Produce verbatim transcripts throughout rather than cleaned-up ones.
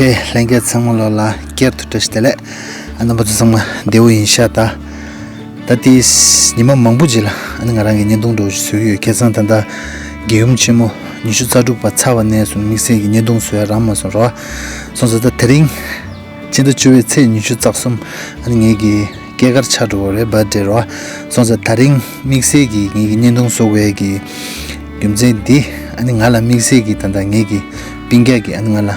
ཨོ་ཁེ། ལྷན་རྒྱས་ཚང་མ་ལོ་ལ་བསྐྱར་དུ་བཀྲ་ཤིས་བདེ་ལེགས། ཨ་རྣམ་པ་ཚོ་ཚང་མ་བདེ་པོ་ཡིན་ཤག་ད། ད་ལྟའི་ཉི་མ་མང་པོ་རྗེས་ལ་ཨ་ནི་ང་རང་གི་བརྙན་ཐུང་འདྲ་བོ་ཞིག་བཟོ་གི་ཡོད། ཁ་སང་ད་ལྟ་རྒྱལ་ཡུམ་ཆེན་མོ་ཉི་ཤུ་རྩ་དྲུག་པ་ཚར་བ་ནས་བཟུང་དམིགས་བསལ་གྱི་བརྙན་ཐུང་བཟོ་ཡ་རག་མ་སོང་རོ། སོང་ཙང་ད་དེ་རིང་ཕྱི་ཟླ་བཅུ་པའི་ཚེས་ཉི་ཤུ་རྩ་གསུམ་ཨ་ནི་ངེད་ཀྱི་སྐྱེས་སྐར་ཆགས་འགྲོ་གི་རེད། བར་ཌེ་རོ། སོང་ཙང་ད་རིང་དམིགས་བསལ་གྱི་ངེད་ཀྱི་བརྙན་ཐུང་བཟོ་དགོས་ཡ་གི་རྒྱུ་མཚན་འདི་ཨ་ནི་ང་ལ་དམིགས་བསལ་གྱི་ད་ལྟ་ངེད་ཀྱི་སྤུན་ཀྱག་གི་ཨ་ནི་ང་ལ་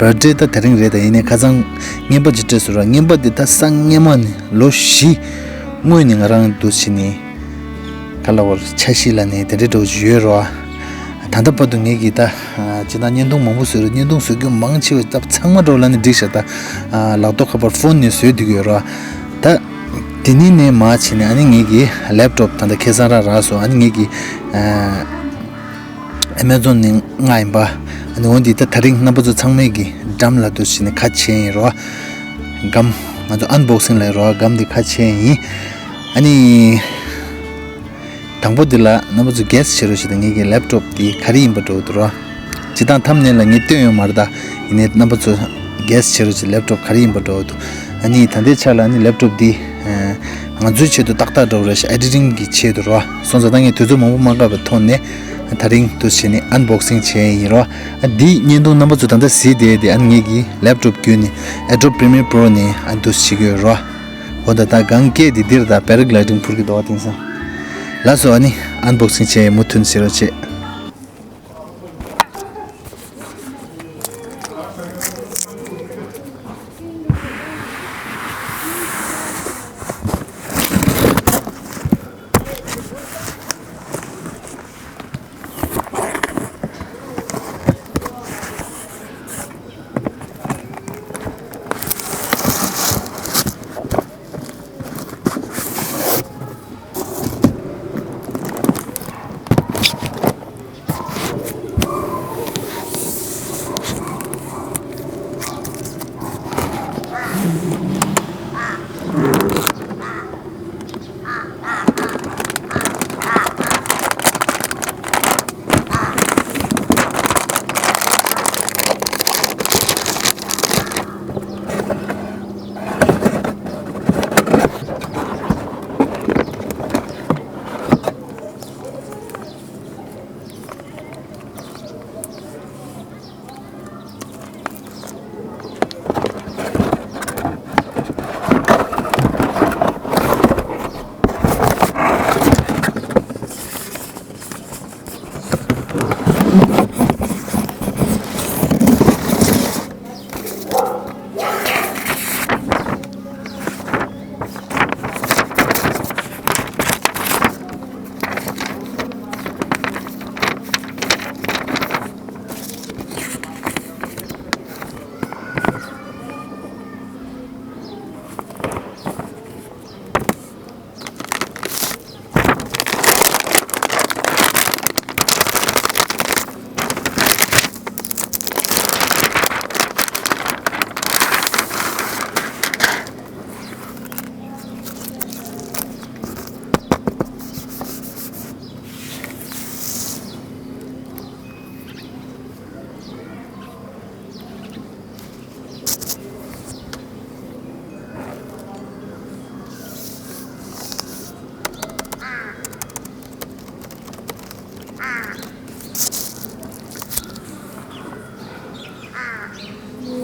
བར་ཌེ་ད་དེ་རིང་རེད། ད་ཡིན་ནའི་ཁ་སང་རྔན་པ་ཅིག་སྤྲད་སོང་ར། རྔན་པ་འདི་ད་སང་སྔན་མ་ནས་ལོ་བཞི་སྔོན་ནས་ང་རང་འདུག་བྱས་ནས་ག་ལ་བར་འཆར་གཞི་ལ་ནས་དེ་འདྲའི་འདྲ་བོ་ཅིག་ཡོད་ར། ད་ལྟ་བར་དུ་ངེད་ཀྱིས་ད་ཅི་ད་བརྙན་ཐུང་མང་པོ་བཟོས་ར། བརྙན་ཐུང་བཟོ་རྒྱུ་མང་ཆེ་བ་ད་ཚང་མ་འདྲ་བོ་ལ་ནི་འགྲིག་ཤག་ད་ལག་ཐོག་ཁ་པར་ཕོན་ནས་བཟོས་བསྡད་ཀྱི་ཡོད་ར། ད་དེ་ནས་ནས་མར་བྱས་ནས་ཨ་ནི་ངེད་ཀྱི་ལེབ་ཊོབ་ད་ལྟ་ཁ་སང་རག་རག་སོང་། ཨ་ནི་ངེད་ཀྱི་ཨ་མེ་ཛོན་ནས་མངགས་ཡིན་པ། ཨ་ནི་འོ་འདི་ད་དེ་རིང་རྣམ་པ་ཚོ་ཚང་མས་ཀྱི་འགྲམ་ལ་འདུག་བྱས་ནས་ཁ་ཕྱེ་ཡིན་རོ། སྒམ། ང་ཚོ་ཨན་བོག་སིང་ལ་ཡིན་རོ། སྒམ་འདི་ཁ་ཕྱེ་ཡིན། ཨ་ནི་དང་པོ་འདི་ལ་རྣམ་པ་ཚོ་གེ་སི་བྱེད་རོགས་བྱེད་དང་། ངེད་ཀྱི་ལེབ་ཊོབ་འདི་ག་རེ་ཡིན་པ་འདྲ་བོ་འདུག་རོ། སྤྱིར་བཏང་ཐམ་ནེལ་ལ་ངས་སྟོན་ཡོད་མ་རེད་ད། ཡིན་ནའི་རྣམ་པ་ཚོ་གེ་སི་བྱེད་རོགས་བྱེད། ལེབ་ཊོབ་ག་རེ་ཡིན་པ་འདྲ་བོ་འདུག་ཨ་ནི་ད་ལྟའི་ཆ་ལ་ཨ་ནི་ལེབ་ཊོབ་འདི་ང་ཚོའི་ཆེད་དུ་ཏག་ཏག་འདྲ་བོ་རེད་ཤག་ཨེ་ཌི་ཊིང་གི་ཆེད་དུ་རོ། སོང་ཙང་ད་ངས་དུས་ཚོད་མང་པོ་མ་བཀག་པའི་ཐོག་ནས་དེ་རིང་འདུག་བྱས་ནས་ཨན་བོག་སིང་བྱས་ཡིན་རོ། ཨ་འདིའི་བརྙན་ཐུང་རྣམ་པ་ཚོ་ད་ལྟ་གཟིགས་བསྡད་དེ་ཨ་ནི་ངེད་ཀྱི་ལེབ་ཊོབ་བརྒྱུད་ནས་ཨེ་ཌོབ་པི་རི་མི་ཡར་པོ་རོ་ནས་ཨ་འདུག་བྱེད་ཀྱི་ཡོད་རོ། འོ་ད་ད་གང་སྐད་འདི་འདིར་ད་པེ་ར་གི་ལའི་ཌིང་འཕུར་གྱི་འདུག་བ། དེང་སང་ལགས་སོ། ཨ་ནི་ཨན་བོག་སིང་བྱས་མུ་མཐུད་ཟེར་རོ་བྱེད། ཨོ་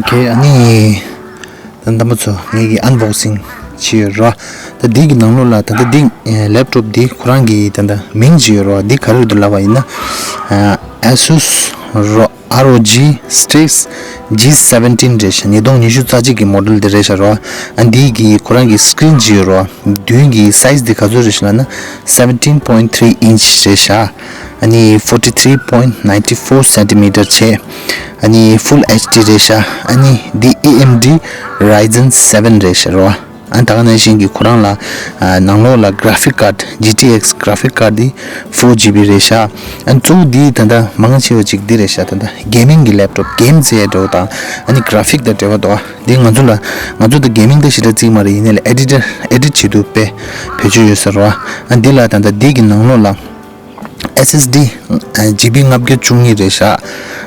ཁེ། ཨ་ནི་ད་ལྟ་མ་ཚོ་ངེད་ཀྱི་ཨན་བོག་སིང་བྱས་ཡོད་རོ། ད་འདི་གི་ནང་ལོགས་ལ་ད་ལྟ་འདི་ལེབ་ཊོབ་འདི་ཁོ་རང་གི་ད་ལྟ་མིང་ཅིག་ཡོད་རོ། འདི་ག་རེ་འདུག་ལབ་པ་ཡིན་ན་ཨ་སུས་རོ། ཨར་ཨོ་ཇི་སི་ཊིག་སི་ཇི་སེ་བེན་ཊིན་རེད་ཤག་ཉིས་སྟོང་ཉི་ཤུ་རྩ་གཅིག་གི་མོ་ཌེལ་དེ་རེད་ཤག་རོ། ཨ་འདི་གི་ཁོ་རང་གི་སི་ཀི་རིན་ཅིག་ཡོད་རོ། མདུན་གྱི་སའི་ཛི་འདི་ག་ཚོད་རེད་ཤག་ལབ་ན་seventeen point three inch རེད་ཤག་ཨ་ནི་forty three point nine four centimeter བྱས། ཨ་ནི་ཕུལ་ཨེཆ་ཌི་རེད་ཤག་ཨ་ནི་འདི་ཨེ་ཨེམ་ཌི་Ryzen seven རེད་ཤག་རོ། ཨ་ད་ག་ནང་བཞིན་གྱི་ཁོ་རང་ལ་ཨ་ནང་ལོགས་ལ་གྷ་ར་ཕིག་ཀར་ཌི་ཇི་ཊི་ཨེག་སི་གྷ་ར་ཕིག་ཀར་ཌི་འདི་four G B རེད་ཤག་ཨ་གཙོ་བོ་འདི་ད་ལྟ་མང་ཆེ་བ་ཅིག་འདི་རེད་ཤག་ད་ལྟ་གེ་མིང་གི་ལེབ་ཊོབ་གེམ་རྩེ་འགྲོ་དང་ཨ་ནི་གྷ་ར་ཕིག་དང་འབྲེལ་བ་འདུག་འདི་ང་ཚོ་ལ་ང་ཚོ་ད་གེ་མིང་ད་ཞེ་དྲག་བརྩི་གི་མ་རེད། ཡིན་ནའི་ལ་ཨེ་ཌི་ཊར་ཨེ་ཌི་ཊི་བྱེད་དུ་དཔེ་བེད་སྤྱོད་ཡོད་ས་རེད་བ། ཨ་འདི་ལ་ད་ལྟ་འདི་གི་ནང་ལོགས་ལ་ཨེས་ཨེས་ཌི་ཨ་ཇི་བི་ལྔ་བརྒྱ་བཅུ་གཉིས་རེད་ཤག་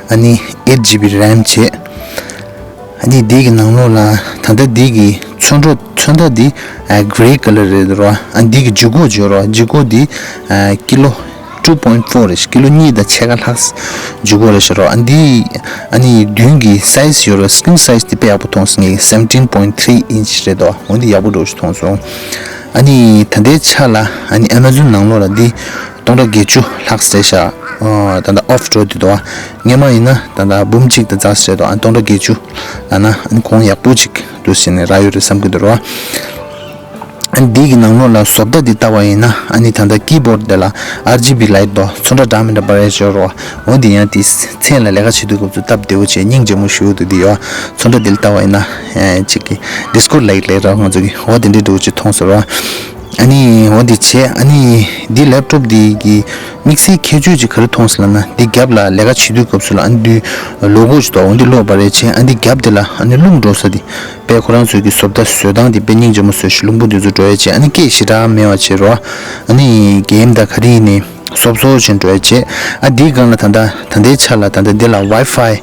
ཨ་ནི་eight G B RAM བྱས། ཨ་ནི་འདི་གི་ནང་ལོགས་ལ་ད་ལྟ་འདི་གི་ཚོན་ཁྲ་ཚོན་མདོག་འདི་ཨ་grey colour རེད་རོ། ཨ་འདི་གི་ལྗིད་ཁོག་བརྗོད་རོ། ལྗིད་ཁོག་འདི་ཨ་ཀི་ལོ་two point four རེད། ཀི་ལོ་གཉིས་དང་ཕྱེད་ཀ་ལྷག་ལྗིད་ཁོག་རེད་ཤག་རོ། ཨ་འདི་ཨ་ནི་མདུན་གྱི་size ཡོད་རོ། screen size འདི་དཔེ་ཡག་པོ་མཐོང་སོང་ངས། seventeen point three inch རེད་དོ། འོ་འདི་ཡག་པོ་འགྲོ་ཞིག་མཐོང་སོང་། ཨ་ནི་ད་ལྟའི་ཆ་ལ་ཨ་ནི་Amazon ནང་ལོགས་ལ་འདི་སྟོང་ཕྲག་བརྒྱད་ཅུ་ལྷག་ཙམ་རེད་ཤག་ཨ་ད་ལྟ་off འགྲོ་དུས་དོ། སྔོན་མ་ཡིན་ན་ད་ལྟ་འབུམ་གཅིག་དང་ཙག་ཙིག་རེད་དོ། ཨ་སྟོང་ཕྲག་བརྒྱད་ཅུ་ལབ་ན་ཨ་ནི་གོང་ཡག་པོ་ཅིག་འདུག་ཟེར་ནས་རག་ཡོད་རེད་བསམ་གྱི་འདུག་རོ། ཨ་ནི་འདི་གི་ནང་ལོགས་ལ་བཟོ་ལྟ་འདི་ལྟ་བ་ཡིན་ན་ཨ་ནི་ད་ལྟ་keyboard འདི་ལ་RGB light དོ། ཚོན་ཁྲ་འདྲ་མི་འདྲ་འབར་ཡས་ཤོར་རོ། འོ་འདི་ཡང་དེ་མཚན་ལ་ལས་ཀ་བྱེད་དུས་སྐབས་སུ་སྟབས་བདེ་བོ་བྱས་སྙིང་རྗེ་མོ་ཞུ་འདུག་འདི་ཡོ། ཚོན་ཁྲ་འདི་ལ་ལྟ་བ་ཡིན་ན་ཨེ་ཅིག་གི་disco light ལབ་ར་ང་ཚོ་གི་འོ་དེ་འདྲའི་འདྲ་བོ་ཅིག་མཐོང་སོང་རོ། ཨ་ནི་འོ་འདི་བྱས། ཨ་ནི་འདི་laptop འདི་གི་དམིགས་བསལ་ཁྱད་ཆོས་ཅིག་ག་རེ་མཐོང་སོང་ལབ་ན། འདི་རྒྱབ་ལ་ལས་ཀ་བྱེད་དུས་སྐབས་སུ་ལ་ཨ་ནི་འདི་logo ཅིག་འདུག་འོ་འདི་ཀློག་པ་རེད་བྱས། ཨ་འདི་རྒྱབ་འདི་ལ་ཨ་ནི་རླུང་འགྲོ་ས་འདི་དཔེ་ཁོ་རང་ཚོའི་གི་བཟོ་ལྟ་བཟོ་སྟངས་འདི་དཔེ་སྙིང་རྗེ་མོ་བཟོས་ཤིག་རླུང་བུ་འདི་ཚོ་འགྲོ་ཡས་བྱས། ཨ་ནི་སྐད་ཞེ་དྲག་མེད་པ་བྱས་རོ། ཨ་ནི་game དང་ག་རེ་ཡིན་ནའི་སོབ་སོབ་བྱས་འགྲོ་ཡས་བྱས། ཨ་འདིའི་སྒང་ལ་ད་ལྟ་ད་ལྟའི་ཆ་ལ་ད་ལྟ་འདི་ལ་Wi-Fi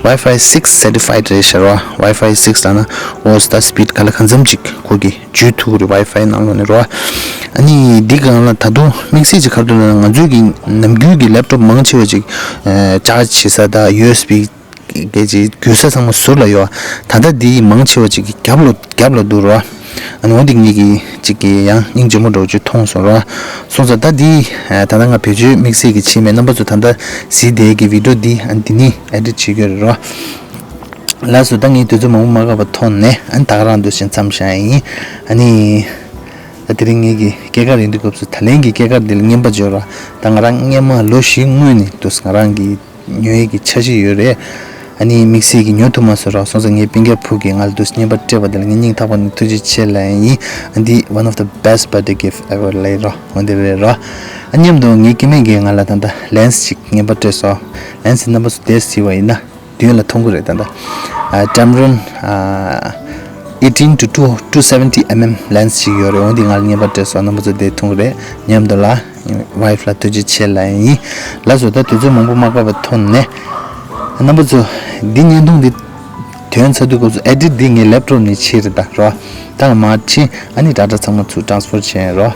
Wi-Fi six certified རེད་ཤག་རོ། Wi-Fi six ལབ་ན་འོ་ད་speed ག་ལ་གང་འཚམ་ཅིག་ཁོ་གི་འཇུས་ཐུབ་ཀྱི་རེད། Wi-Fi ནང་ལོགས་ནས་རོ། ཨ་ནི་འདི་སྒང་ལ་ད་དུང་དམིགས་བསལ་ཅིག་ག་རེ་འདུག་ལབ་ན། ང་ཚོའི་གི་ནམ་རྒྱུན་གྱི་laptop མང་ཆེ་བ་ཅིག་ཨ་charge བྱེད་ས་དང་USB གི་ཅིག་འགྱུར་ས་ཚང་མ་ཟུར་ལ་ཡོད། ད་ལྟ་འདི་མང་ཆེ་བ་ཅིག་གི་རྒྱབ་ལ་རྒྱབ་ལ་འདུག་རོ། ཨ་ནི་འོ་འདི་ངེད་ཀྱི་ཅིག་གི་ཡང་སྙིང་རྗེ་མོ་འདྲ་བོ་ཅིག་མཐོང་སོང་རོ། སོང་ཙང་ད་འདི་ཨ་ད་ལྟ་ང་བེད་སྤྱོད་དམིགས་བསལ་གྱི་བྱས་མེད། རྣམ་པ་ཚོ་ད་ལྟ་གཟིགས་བསྡད་ཀྱི་video འདི་ཨ་འདི་ནི་edit བྱེད་ཀྱི་རེད་རོ། ལགས་སོ། ད་ངས་དུས་ཚོད་མང་པོ་མ་བཀག་པ་ཐོག་ནས་ཨ་ནི་ད་ག་རང་འདུག་ཟེར་མཚམས་བཞག་ཡིན། ཨ་ནི་ད་དེ་རིང་ངེད་ཀྱི་སྐྱེས་སྐར་ཡིན་དུས་སྐབས་སུ་ད་ལན་གྱི་སྐྱེས་སྐར་འདི་ལ་རྔན་པ་འབྱོར་བ། ད་ང་རང་སྔོན་མ་ལོ་བཞི་སྔོན་ནས་འདུག་ང་རང་གི་ཉོ་ཡས་ཀྱི་འཆར་གཞི་ཡོད་རེད། ཨ་ནི་དམིགས་བསལ་གྱི་ཉོ་ཐུབ་མ་སོང་རོགས། སོང་ཙང་ངའི་སྤུན་ཀྱག་བུ་གིས་ང་ལ་འདུག་རྔན་པ་སྤྲད་པ་དེ་ལ་ངས་སྙིང་ཐག་པ་ནས་ཐུགས་རྗེ་ཆེ་ལབ་ཡིན། ཨ་འདི་one of the best birthday gift ever ལབ་རོགས། འོ་འདི་རེད་རོགས། ཨ་མཉམ་དུ་ངའི་སྐྱེ་དམན་གྱིས་ང་ལ་ད་ལྟ་lens ཅིག་རྔན་པ་སྤྲད་སོང་། lens རྣམ་པ་ཚོ་དེ་གཟིགས་པ་ཡིན་ན་མདུན་ལ་མཐོང་གི་རེད། ད་ལྟ་ཨ་Tamron ཨ་eighteen to two two seventy mm lens ཅིག་ཡོད་རེད། འོ་འདི་ང་ལ་རྔན་པ་སྤྲད་སོང་། རྣམ་པ་ཚོ་དེ་མཐོང་གི་རེད། མཉམ་དུ་ལ་wife ལ་ཐུགས་རྗེ་ཆེ་ལབ་ཡིན། ལགས་སོ། ད་དུས་ཚོད་མང་པོ་མ་བཀག་པའི་ཐོག་ནས་རྣམ་པ་ཚོ་འདི་བརྙན་ཐུང་འདི་ཐོན་ཚར་དུས་སྐབས་སུ་edit འདི་ངའི་laptop ནས་བྱས་རེད། ད་རོ། ད་ང་མར་ཕྱིན་ཨ་ནི་data ཚང་མ་ཚུར་transfer བྱས་རོ།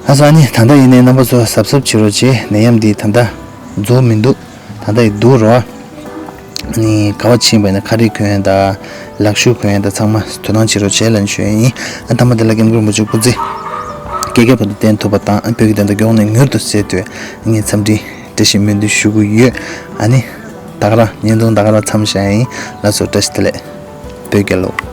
ལགས་སོ། ཨ་ནི་ད་ལྟ་ཡིན་ནའི་རྣམ་པ་ཚོ་གཟབ་གཟབ་བྱེད་རོགས་བྱེད། ནད་ཡམས་འདི་ད་ལྟ་རྫོགས་མི་འདུག་ད་ལྟ་ཡི་འདུག་རོ། ཨ་ནི་ག་པར་ཕྱིན་པ་ཡིན་ན་ཁ་རས་གོན་ཡས་དང་ལག་ཤུབས་གོན་ཡས་དང་ཚང་མ་དོ་སྣང་བྱེད་རོགས་བྱེད་ལབ་ཞུ་ཡས་ཡིན། ཨ་མཐའ་མ་དེ་ལ་སྐྱབས་མགོན་རིན་པོ་ཆེ་སྐུ་ཚེ་བསྐལ་བརྒྱའི་བར་དུ་བརྟན་ཐུབ་པ་དང་། བོད་ཀྱི་བདེན་མཐའ་མགྱོགས་ནས་མྱུར་དུ་གསལ་ཐུབ་ངས་འཚམས་འདྲི་བཀྲ་ཤིས་སྨོན་འདུན་ཞུ་གི་ཡོད། ཨ་ནི་ད་ག་རང་བརྙན་ཐུང་ད་ག་རང་མཚམས་བཞག་ཡིན། ལགས་སོ། བཀྲ་ཤིས་བདེ་ལེགས། བོད་རྒྱལ་ལོ།